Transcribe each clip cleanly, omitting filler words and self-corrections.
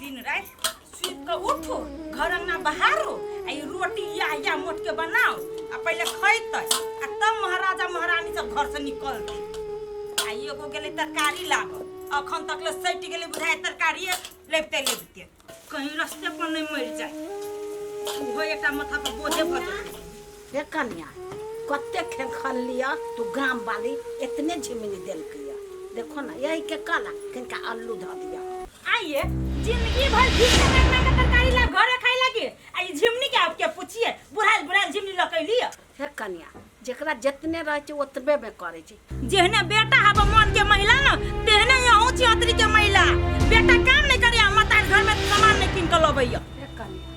दिन राति सुति कऽ उठू, घर अंगना बहारू आ ई रोटी या या मोट के बनाओ आ पहिले खैतै आ तब महाराजा महारानी सब घर से निकलतै। आ एगो गेलै तरकारी लाबऽ, अखन तक ले सटि गेलै बुझाय तरकारिए लेबिते लेबिते कहीं रस्ते पर नहीं मरि जाए, ओहो एकटा माथा पर बोझे भऽ जेतै। हे कन्या, कते खेखल लिअ तू गाम वाली एतने झिमनी देलकै। देखो ना यही के कला किनका अल्लू धऽ दिया। आइए जिंदगी भर घी के बना के तरकारी ला घरे खाए लगी आ ई झिमनी के आप के पूछिए बुढ़ाइल बुढ़ाइल झिमनी लऽ के लिअ। हे कन्या, जेकरा जितने रहै छै ओतबे में करै छै। जेहने बेटा हब मन के महिला न तेहने यहूँ छिहत्तरी के महिला। बेटा काम नहीं करे, मतार घर में सामान नहीं कीन के लबैया। हे कन्या,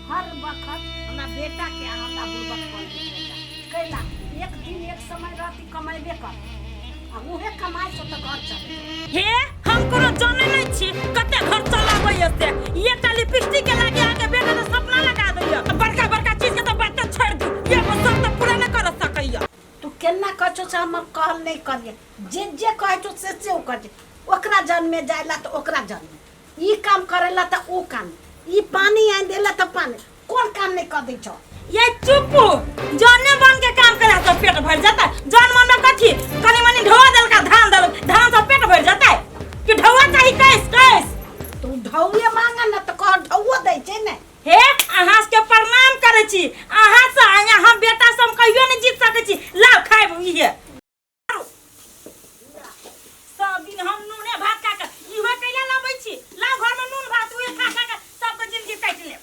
हर वक्त हमरा बेटा के आ हमरा बुड़बक कर दै छै। कैला एक दिन एक समय रहती कमेबे कर आ उहे कमाइ से तऽ घर चले। हे हम कोनो जाने नहीं छी कते घर चलाबैया से। एकटा लिपस्टिक के लागे आके बेटा के सपना लगा दैया। बड़का बड़का चीज के तो बात छोड़ दू, ये सब तो पूरा नहीं कर सकैया। तू केना कहै छौ से हम कहल नहीं करिए, जे जे कहै छौ से से ओ कर। ओकरा जन्मे जाइला तऽ ओकरा जन्मे, ई काम करेला तऽ ओ काम, ई पानी आनि देला तऽ पानी, कोन काम नहीं कर दै छौ। ये चुप, जाने बन के काम करे तो पेट भर जाता। जान मन में कथी कनी मनी ढोआ देलका धान देल, धान से पेट भर जाता है कि ढोआ चाही कैस कैस। तू ढौए मांगा ना तऽ कह ढौओ दै छै ने। हे अहाँ के प्रणाम करै छी, अहाँ से अहाँ हम बेटा से हम कहियो नहीं जीत सकै छी। लाओ खाइब इहे सब दिन हम नूने भात खा के इहो कैला लाबै छी। लाओ घर में नून भात उहे खा खा के सबके जिंदगी काटि लेब।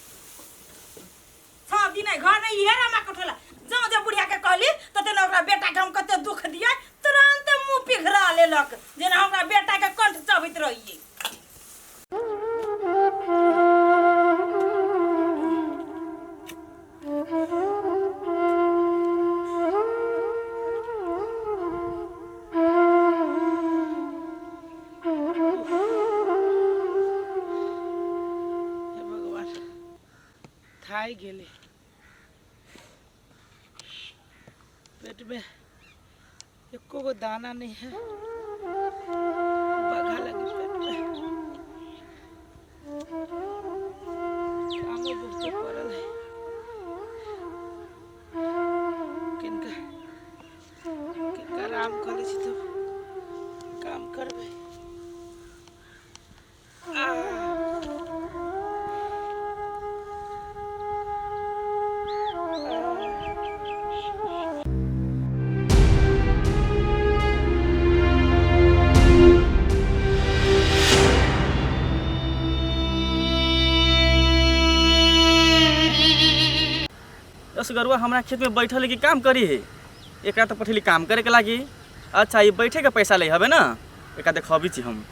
सब दिन घर में इहे रमा कठोला। जाओ जे बुढ़िया के कहली तो तेना ओकरा बेटा के हम कते दुख दिए, तुरंत मुंह पिघरा लेलक जेना हमरा बेटा के कंठ चबैत रहिए। हे भगवान, थाकि गेली, पेट में एको गो दाना नहीं है, बघा लगी पेट में। कामो बहुत पड़ल है, किनका किनका आराम करै छी तब काम करबै। असगरुआ हमरा खेत में बैठल है कि काम करी है, एकरा तो पठेली काम करे के लागी। अच्छा ये बैठे के पैसा ले हबे ना, एकरा देखबी छी हम।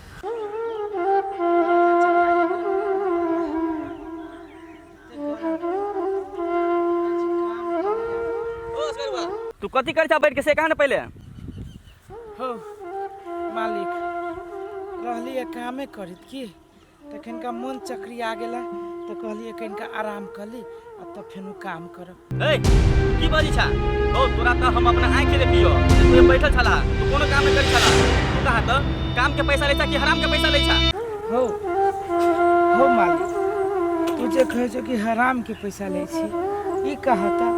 तू कथी करै छा बैठ के से कहा ना पहले। हो मालिक, रहली कामे करित की तखन का मन चक्रिया गेला तो कहलिए कनिका आराम कर ली आ तब फेनु काम करब। ए की बाजी छा? ओ तोरा त हम अपना आँखि देखियो तू बैठल छला, तू कोनो काम नहीं करी छला। तू कहा त काम के पैसा लै छा कि हराम के पैसा लै छा? हो हो मालिक, तू जे कहै छौ कि हराम के पैसा लै छी, ई कहता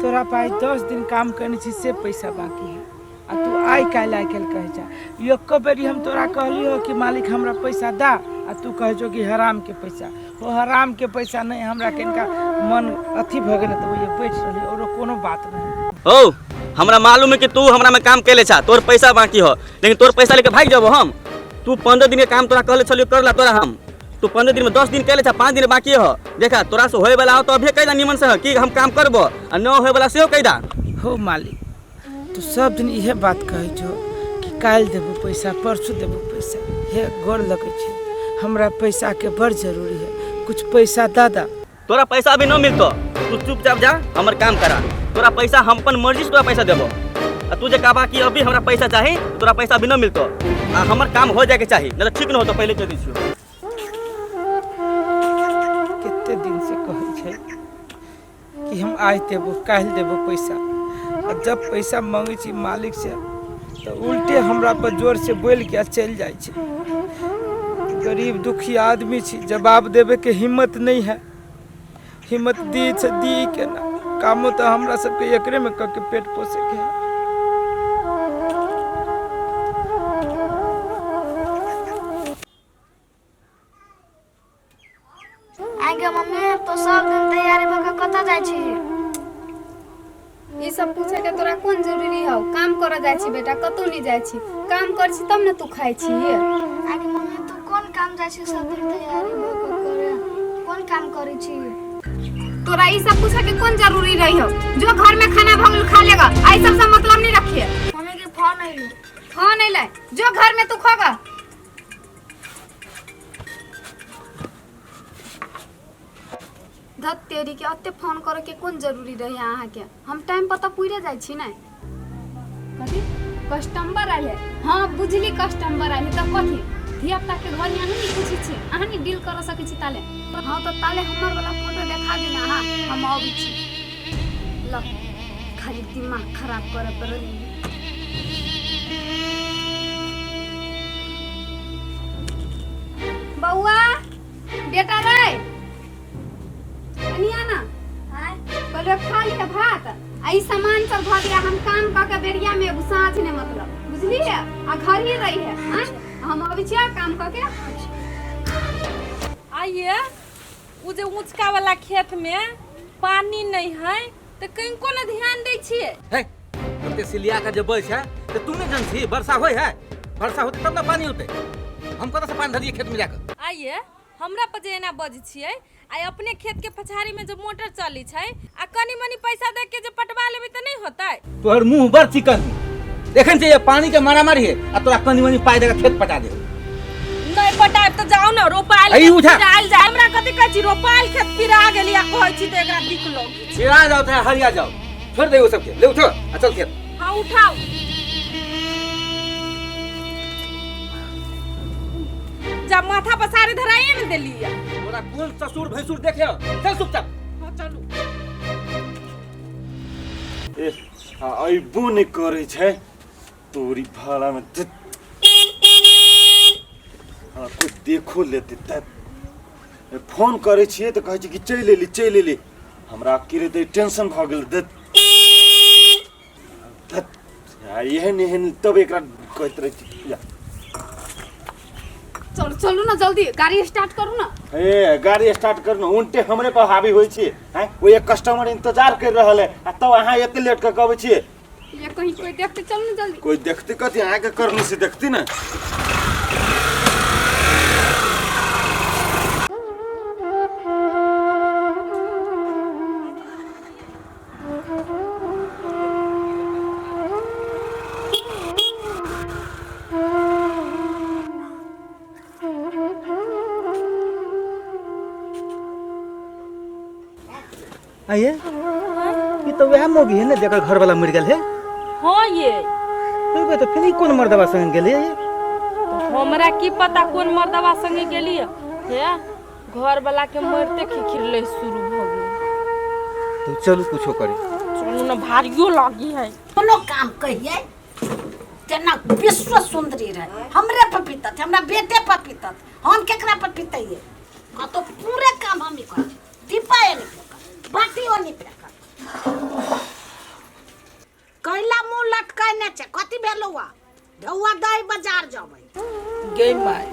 तोरा पाइ 10 दिन काम करने छी से पैसा बाकी है आ तू आइ काल्हि कहै छा। एको बेरी हम तोरा कहलियो कि मालिक हमरा पैसा दा आ तू कहै छौ कि हराम के पैसा। हो हराम के पैसा नहीं, हमरा कनिका मन अथी भऽ गेल तऽ ओहिए बैठ रहली, औरो कोनो बात नहीं। हो हमरा मालूम है कि तू हमरा में काम कैले छा, तोर पैसा बाकी हो, लेकिन तोर पैसा लेके भागि जबो हम। तू 15 दिन के काम तोरा कहले छलियो करला तोरा हम, तू 15 दिन में 10 दिन कैले छा, 5 दिन बाकी हो। देखा तोरा से होए वाला हो तो अभी कह दा निमन से कि हम काम करबो, आ न होए वाला सेहो कह दा। हो मालिक, तू सब दिन इहे बात कहै छौ कि काल्हि देबो पैसा, परसू देबो पैसा। हे गोर लगै छै, हमरा पैसा के बड़ जरूरी है, कुछ पैसा दा दा। तोरा पैसा अभी न मिलतो, तू चुपचाप जा हमर काम करा। तोरा पैसा हम अपन मर्जी से तोरा पैसा देबो, आ तू जे कहबा कि अभी हमरा पैसा चाही, तोरा पैसा अभी न मिलतो, आ हमर काम हो जाए के चाही, नहीं तो ठीक न होतो, पहले कह दै छियो। कते दिन से कहै छै कि हम आज देबो काल्हि देबो पैसा, आ जब पैसा मांगै छी मालिक से तो उल्टे हमरा पर जोर से बोल के चलि जाइ छै। गरीब दुखी आदमी छी, जवाब देवे के हिम्मत नहीं है। हिम्मत दी से दी के ना, कामो तो हमरा सबके एकरे में कऽ के पेट पोसे के है। आगे मम्मी, तो सब दिन तैयारी भऽ के कतऽ जाइ छी? ई सब पूछे के तोरा कोन जरूरी हौ? काम करऽ जाइ छी बेटा, कतौ नहीं जाइ छी। काम कर छी तब ने तू खाइ छी। आगे मम्मी, तू कोन काम जाइ छी सब दिन तैयारी भऽ के करे? कोन काम करै छी? तोरा ई सब पूछे के कोन जरूरी रही हौ? जो घर में खाना भऽ गेल खा लेगा, आ ई सब से मतलब नहीं रखिए। मम्मी के फोन अइलो। फोन अइलै, जो घर में तू खोगा। धत तेरी के, अते फोन करे के कोन जरूरी रही अहाँके? हम टाइम पर तऽ पुरे जाइ छी ने। कथी कस्टमर आयल है? हाँ बुझली, कस्टमर आयल है तऽ कथी धिया पुता के घर यहाँ नहीं पूछै छी? अहाँ नहीं डील कर सकै छी ताले? हाँ तऽ ताले हमर वाला फोटो देखा देना अहाँ, हम अबै छी। ल खाली दिमाग खराब करे पर। बउआ बेटा रे, कनिया ना कहलियो खा लिह भात आ ई सामान सब धऽ दिया। हम काम कऽ के बेरिया में एगो साँझ ने मतलब बुझलियै, आ घर ही रही है। आँय, हम अबै छियै काम कऽ के। आइए उ जे ऊंचका वाला खेत में पानी नहीं है तऽ कनिको ने ध्यान दै छियै। है ओते सिलिया के जे बस है तो तू नहीं जानसी वर्षा होय है? वर्षा होते तब ना पानी होते। हम कतऽ से पानी धरिए खेत में जाकर? आइए हमरा पर जे एना बजै छियै, आइ अपने खेत के पछाड़ी में जो मोटर चली छै आ कनी मनी पैसा दे के जे पटवा लेबै तऽ नहीं होतै? तोहर मुंह बड़ चिकन है। देखन चाहिए पानी के मारामारी है आ तोरा कनी मनी पाई देके खेत पटा दे। नहीं पटायब तऽ जाउ ने रोपायल अई खेत उठा। पिरायल जाय। हमरा कथी कहै छी, रोपायल खेत पिरा गेली आ कहै छी तऽ एकरा दिखलो। चिड़ा जाओ चाहे हरिया जाओ, छोड़ दे वो सबके, ले उठो आ चल खेत। हाँ उठाओ। जब माथा पर साड़ी धराइए ने देली। तोरा कोन ससुर भैंसुर देखे? चल चुपचाप। हाँ चलू। ए आ अयबो नहि करै छै तोरी भाड़ामे। हँ कोइ देखो लेतै तऽ। फोन करै छियै तऽ कहै छै कि चलि एली चलि एली। हमरा अकेले तऽ टेंशन भऽ गेल। धत् धत्, आ एहन एहन तब एकरा कहैत रहै छी या। चलू चलू ना जल्दी, गाड़ी स्टार्ट करू ना। ए गाड़ी स्टार्ट करू ने, उल्टे हमरे पर हावी होइ छै। आँय, ओ एक कस्टमर इंतजार कर रहल है आ तब अहाँ एते लेट कऽ के अबै छियै। ये कहीं कोई देखते, चलू ना जल्दी। कोई देखते कथी, अहाँके करनी से देखती ने। आइए, ई तो वएह मौगी है ने जेकर घर वाला मरि गेल है? हाँ ये। तो तो फिर ई कोन मर्दवा संग गेलै? हमरा की पता कोन मर्दवा संगे गेली हे। घर वाला के मरते खिखिरले शुरू भऽ गेल। तो चलू कुछो करे। चलू ने, भारियो लागी है। कोनो काम कहिए तेना विश्व सुंदरी रहे, हमरे पर पीतत, हमरा बेटे पर पीतत, हम केकरा पर पीतैये? कतो पूरे काम हम ही करै, दीपा नहीं फेंकत, बाटियो नहीं फेंकत। कैला मुंह लटकैने छै? कथी भेलौ? ढौआ दही, बाजार जबै। गे माय,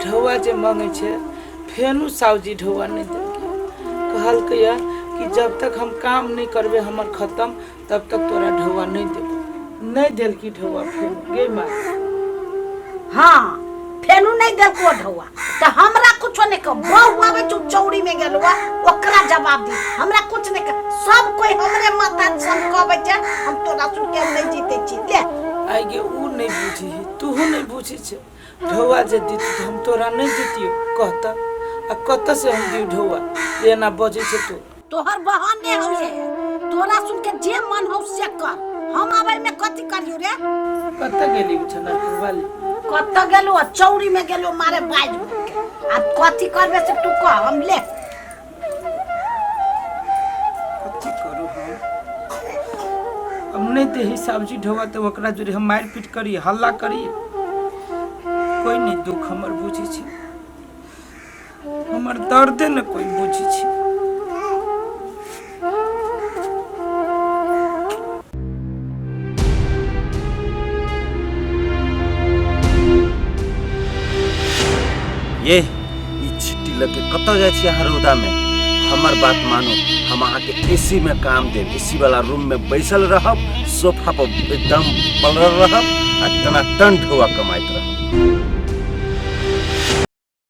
ढौआ जे मांगै छै फेनु साउजी ढौआ नहि देलकै। कहलकै या कि जब तक हम काम नहि करबै हमर खत्म तब तक तोरा ढौआ नहि देबो। नहि देलकी ढौआ फेर गे माय। हाँ फेनु नहीं देलको ढौआ तऽ हमरा कुछो नहीं कह। बहु आबै छौ चौड़ी में गेलौ, ओकरा जवाब दी, हमरा कुछ नहीं कह। सब कोई हमरे माथा सब कहबै छै, हम तोरा सुन के नहीं जीते छी ले। आइ गे, उ नहि बुझी है, तूहू नहि बुझी छै। ढौआ जे दीती तऽ हम तोरा नहि दितियौ कहता? आ कतऽ से हम दियौ ढौआ, एना बजै छै तू? तोहर बहाने हौ ये, तोरा सुन के जे मन हौ से कर। हम आबै में कथी करियौ रे? कतऽ गेली उ छनरपुर वाली? कतऽ गेलौ? चौड़ी में गेलौ मारे बाज के। आ कथी करबे से तू कह, हम ले। कथी करू हम? अब नहि दे सब्जी ढौआ तऽ ओकरा जोरे हम मारि पीट करी, हल्ला करी। कोइ नहि दुख हमर बुझै छै, हमर दर्दे ने कोइ बुझै छै। ये ई छिट्टी लऽ के कतऽ जाइ छी अहाँ रौदामे? हमर बात मानू, हम अहाँके एसी में काम देब। एसी वाला रूम में बैसल रहब, सोफा पर एकदम पलरल रहब आ टना टन ढोआ कमाइत रहब।